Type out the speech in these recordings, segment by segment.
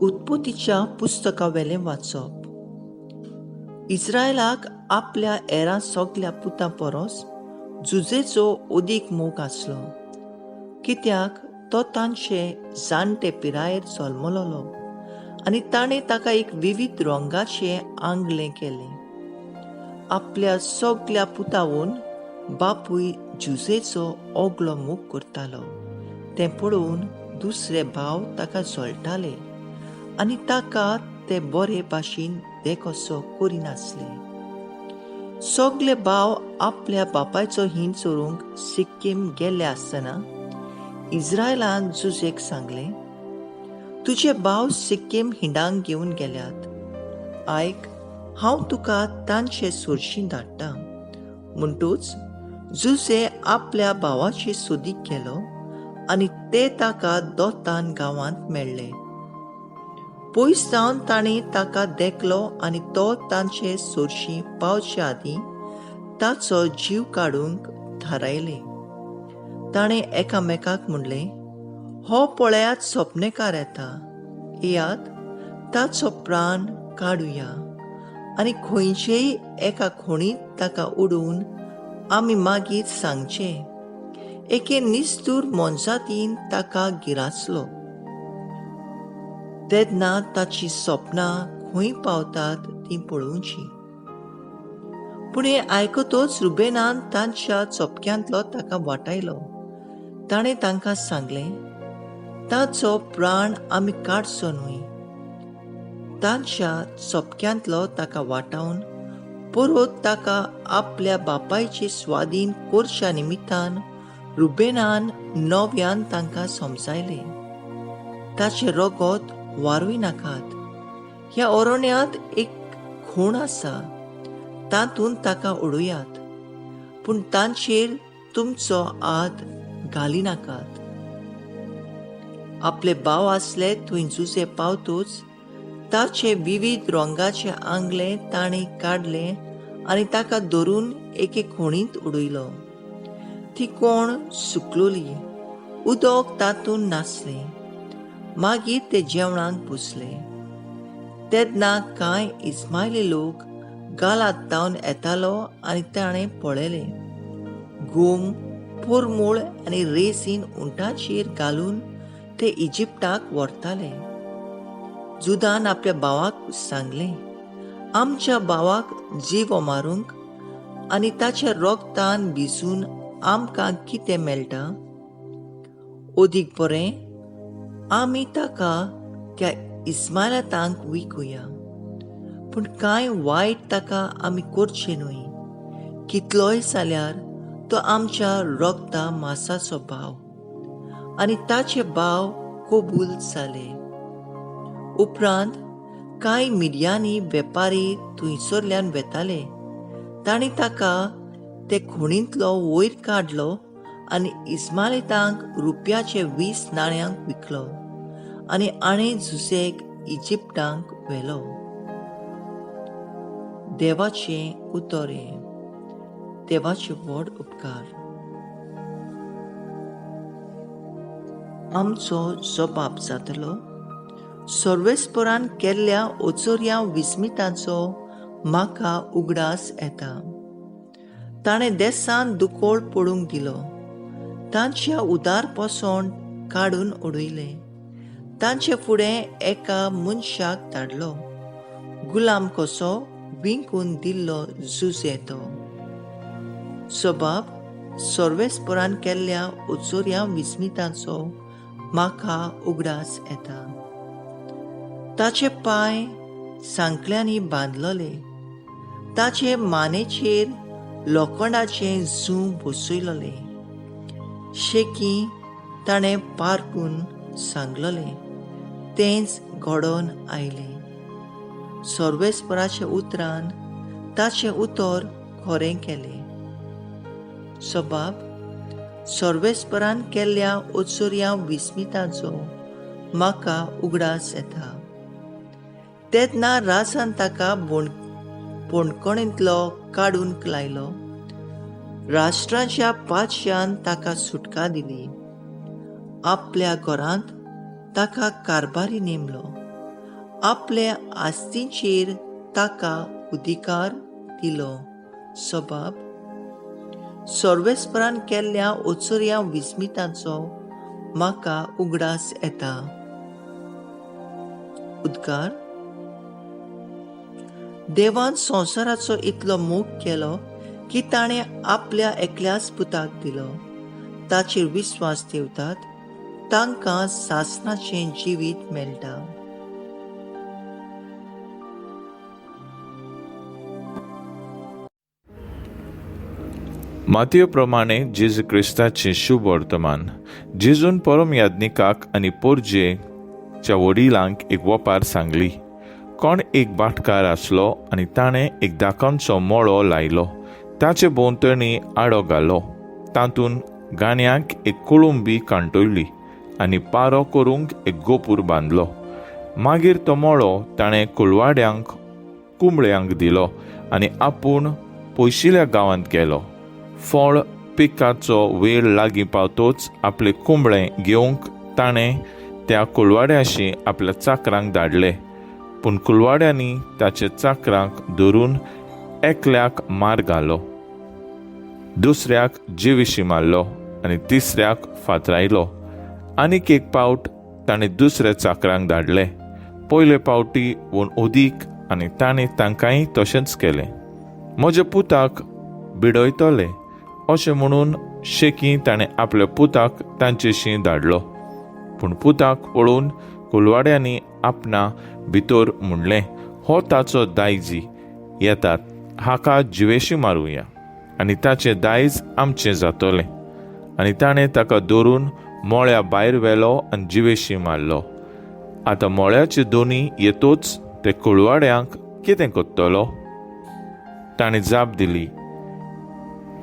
उत्पत्तीच्या पुस्तकावेलें वाचप. इस्रायलाक आपल्या हेरां सगल्या पुतां परस जुजेचो अदीक मोग आसलो, कित्याक तो तांचे जाणटे पिरायेर जल्मलोलो आनी ताणें ताका एक विविध रंगाचें आंगलें केलें. आपल्या सगल्या पुतावून बापूय जुजेचो ओगलो मोग करतालो तें पळोवन दुसरे भाव ताका जळटाले आनी ताका ते बरे भाशेन देखसो करिनासले. सगले भाव आपल्या बापायचो हिंड चोरूंक सिक्कीम गेल्ले आसतना इस्रायलान जुजेक सांगलें, तुजे भाव सिक्कीम हिंडांक घेवन गेल्यात, आयक हांव तुका तांचे सोरशीं धाडटा. म्हणटूच जुजे आपल्या भावाचे सोदीक गेलो आनी ते ताका दोतान गांवांत मेळ्ळे. पयस जावन ताणें ताका देखलो आनी तो तांचे सोरशीं पावचे आदीं ताचो जीव काडूंक थारायलें. ताणें एकामेकाक म्हणलें, हो पळयात सपनेकार येता, येयात ताचो प्राण काडुया आनी खंयचेय एका खोणींत ताका उडोवन आमी मागीर सांगचें, एके निस्तूर मोनजातीन ताका गिरासलो. तेन्ना ताची सपनां खंय पावतात तीं पळोवचीं. पूण हें आयकतच रुबेनान तांच्या चोपक्यांतलो ताका वाटायलो. ताणें तांकां सांगलें, ताचो प्राण आमी काडचो न्हय. तांच्या चोपक्यांतलो ताका वाटावन परत ताका आपल्या बापायचे स्वाधीन करच्या निमित्तान रुबेनान नव्यान तांकां समजायलें, ताचें रगत वारूय नाकात. ह्या अरण्यांत एक खूण आसा, तातूंत ताका उडयात, पूण तांचेर तुमचो हात घालिनाकात. आपले भाव आसले थंय जुजे पावतूच ताचे विविध रंगाचे आंगले ताणें काडलें आनी ताका धरून एके खोणींत उडयलो. ती कोण सुकलोली, उदक तातूंत नासलें. मागीर ते जेवणाक बसले. तेन्ना कांय इस्मायली लोक गालात तावन येतालो आनी ताणें पळयलें, गोम, पोरमूळ आनी रेसीन उंटाचेर घालून ते इजिप्ताक व्हरताले. जुदान आपल्या भावाक सांगलें, आमच्या भावाक जीव मारूंक आनी ताच्या रोगतान भिजून आमकां कितें मेळटा? अदीक बरें आमी ताका त्या इस्मायलातांक विकुया, पूण कांय वायट ताका आमी करचें न्हय. कितलोय जाल्यार तो आमच्या रोगता मासाचो भाव. आनी ताचे भाव कबूल जाले. उपरांत कांय मिडियांनी वेपारी थंयसरल्यान वेताले. तांणी ताका ते खोणींतलो वयर काडलो आनी इस्मालितांक रुपयाचे 20 नाण्यांक विकलो आनी आणें जुसेक इजिप्तांक व्हेलो. देवाचें उतर हें. देवाचे व्हड उपकार. आमचो जबाब जातलो, सर्वेस्परान केल्ल्या ओचोर्या विस्मिताचो म्हाका उगडास येता. ताणें देसांत दुकोळ पडूंक दिलो, तांच्या उदार पसण काडून उडयलें, तांचे फुडें एका मनशाक धाडलो, गुलाम कसो विंकून दिल्लो जुजे तो. सबाब सर्वेस्परान केल्ल्या ओचोर्या विस्मिताचो म्हाका उगडास येता. ताचे पांय सांकळ्यांनी बांदलोले, ताचे मानेचेर लोखंडाचें जूं बसयलोलें. शेकी ताणें पारकून सांगलोलें, तेंच घडोवन आयलें. सर्वेस्पराच्या उतरान ताचें उतर खरें केलें. सबाब सर्वेस्परान केल्ल्या ओचोर्या विस्मिताचो म्हाका उगडास येता. तेन्ना राजान ताका बोणकणींतलो काडून लायलो. राष्ट्राच्या पातशान ताका सुटका दिली. आपल्या घरांत ताका कारभारी नेमलो. आपले आस्तीचेर ताका अधिकार दिलो. सबाब सर्वेस्परान केल्ल्या ओचोऱ्या विस्मितांचो म्हाका उगडास येता. उद्गार. देवान संवसाराचो इतलो मोग केलो की ताणें आपल्या एकल्याच पुताक दिलो. ताचेर विस्वास ठेवतात तांकां सासणाचें जिवीत मेळटा. मातयो प्रमाणे जेजू क्रिस्ताचें शुभ वर्तमान. जेजून परम याज्ञिकाक आनी पोरजेच्या वडिलांक एक वपार सांगली. कोण एक भाटकार आसलो आनी ताणें एक दाकांचो मळो लायलो, ताचे भोंवतणी आडो घालो, तातूंत गाण्याक एक कोळंबी कांटयली आनी पारो करूंक एक गोपूर बांदलो. मागीर तो मळो ताणें कुलवाड्यांक कुंबळ्यांक दिलो आनी आपूण पयशिल्या गांवांत गेलो. फळ पिकाचो वेळ लागीं पावतोच आपले कुंबळे घेवंक ताणें त्या कुलवाड्याशी आपल्या चाकरांक धाडले. पूण कुलवाड्यांनी ताचे चाकरांक धरून एकल्याक मार घालो, दुसऱ्याक जिविशी मारलो आनी तिसऱ्याक फातरायलो. आनीक एक पावट ताणें दुसऱ्या चाकरांक धाडले, पयले पावटी वून उदीक, आनी ताणें तांकांय तशेंच केलें. म्हज्या पुताक बिडयतले अशें म्हणून शेकी ताणें आपल्या पुताक तांचेशी धाडलो. पूण पुताक पळोवन कुलवाड्यांनी आपणा भितर म्हणलें, हो ताचो दायजी येतात, हाका जिवेशी मारुया आनी ताचें दायज आमचें जातलें. आनी ताणें ताका धरून मळ्या भायर व्हेलो आनी जिवेशी मारलो. आतां मळ्याचे दोनी येतोच ते कुळवाड्यांक कितें करतलो? ताणें जाप दिली,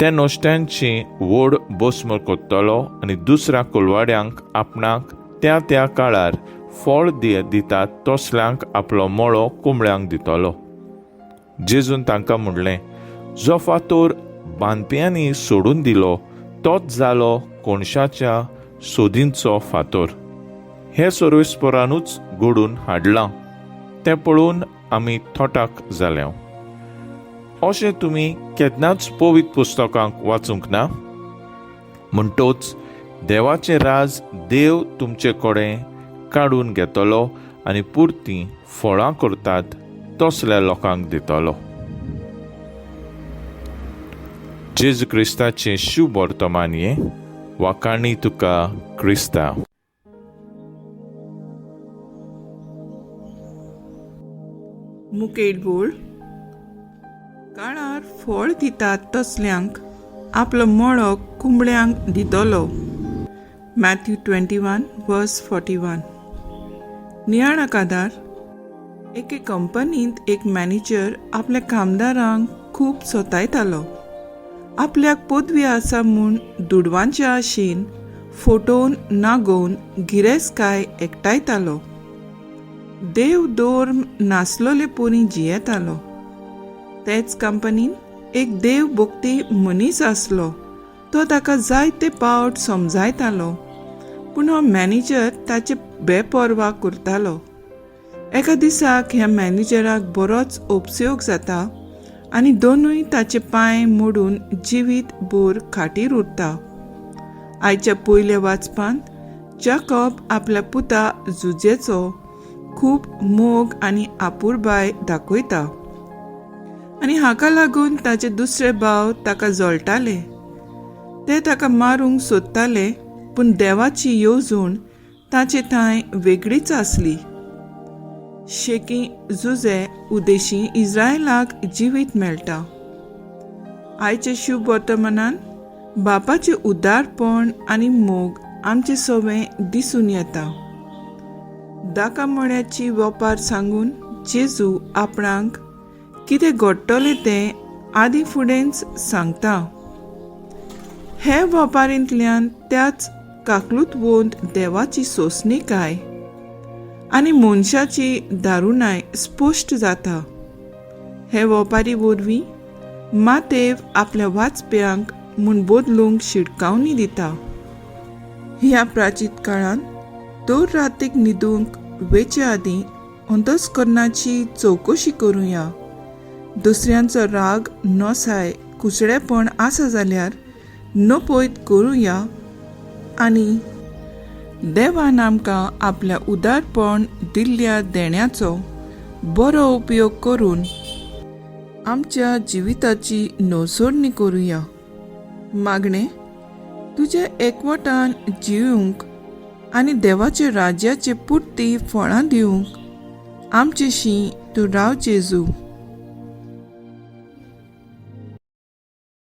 त्या नश्ट्यांची व्हड बोसमर करतलो आनी दुसऱ्या कुलवाड्यांक आपणाक त्या त्या काळार फळ दितात तसल्यांक आपलो मळो कुंबळ्यांक दितलो. जेजून तांकां म्हणलें, जो फातोर बांदप्यांनी सोडून दिलो तोच जालो कोणशाच्या सोदींचो फातोर. हे सर्वेस्परानूच घडून हाडलां, तें पळोवन आमी थोटाक जाल्या. अशें तुमी केन्नाच पवित्र पुस्तकांक वाचूंक ना? म्हणटोच देवाचें राज देव तुमचे कडेन काडून घेतलो आनी पुरतीं फळां करतात तसल्या लोकांक दितलो. जेजू क्रिस्ताचें शुभ वर्तमान हें. वाखाणी तुका क्रिस्ता. मुखेल बोळ काळार फळ दितात तसल्यांक आपलो मळो कुंबळ्यांक दितलो. मॅथ्यू 21 वर्स 41. नियाळ आदार. एके कंपनींत एक मॅनेजर आपल्या कामदारांक खूब सोतायतालो. आपल्याक पदवी आसा म्हूण दुडवांच्या आशेन फोटोवन नागोवन गिरेस्तकाय एकठांयतालो. देव दोर्म नासलोले पोरी जियेतालो. तेच कंपनीन एक देव भोगती मनीस आसलो. तो ताका जायते पावट समजायतालो, पूण हो मॅनेजर ताचे बेपर्वा करतालो. एका दिसाक ह्या मॅनेजराक बरोच उपसयोग जाता आनी दोनूय ताचे पांय मोडून जिवीत भर खाटीर उरता. आयच्या पयल्या वाचपांत जाकॉब आपल्या पुता जुजेचो खूब मोग आनी आपुरबाय दाखयता आनी हाका लागून ताचे दुसरे भाव ताका जळटाले. ते ताका मारूंक सोदताले, पूण देवाची येवजण ताचे थंय वेगळीच आसली. शेकी जुजे उदेशी इस्रायलाक जिवीत मेळटा. आयचे शुभ वर्तमानान बापाचें उदारपण आनी मोग आमचे सवें दिसून येता. दाका मळ्याची वेपार सांगून जेजू आपणाक कितें घडटलें तें आदीं फुडेंच सांगता. हे वेपारींतल्यान त्याच काकलूतवंत देवाची सोंसणीकाय आनी मनशाची दारुणाय स्पश्ट जाता. हे वेपारी वरवीं मातेव आपल्या वाचप्यांक म्हूण बदलूंक शिटकावणी दिता. ह्या प्राचीन काळांत दर रातीक न्हिदूंक वेचे आदीं अंतस्करणाची चवकशी करुया. दुसऱ्यांचो राग, नसाय, कुसडेपण आसा जाल्यार नपयत करुया आनी देवान आमकां आपल्या उदारपण दिल्ल्या देण्याचो बरो उपयोग करून आमच्या जिविताची नवसोडणी करुया. मागणें, तुज्या एकवटान जिवंक आनी देवाच्या राज्याचे पुरती फळां दिवंक आमचेशी तूं राव जेजू.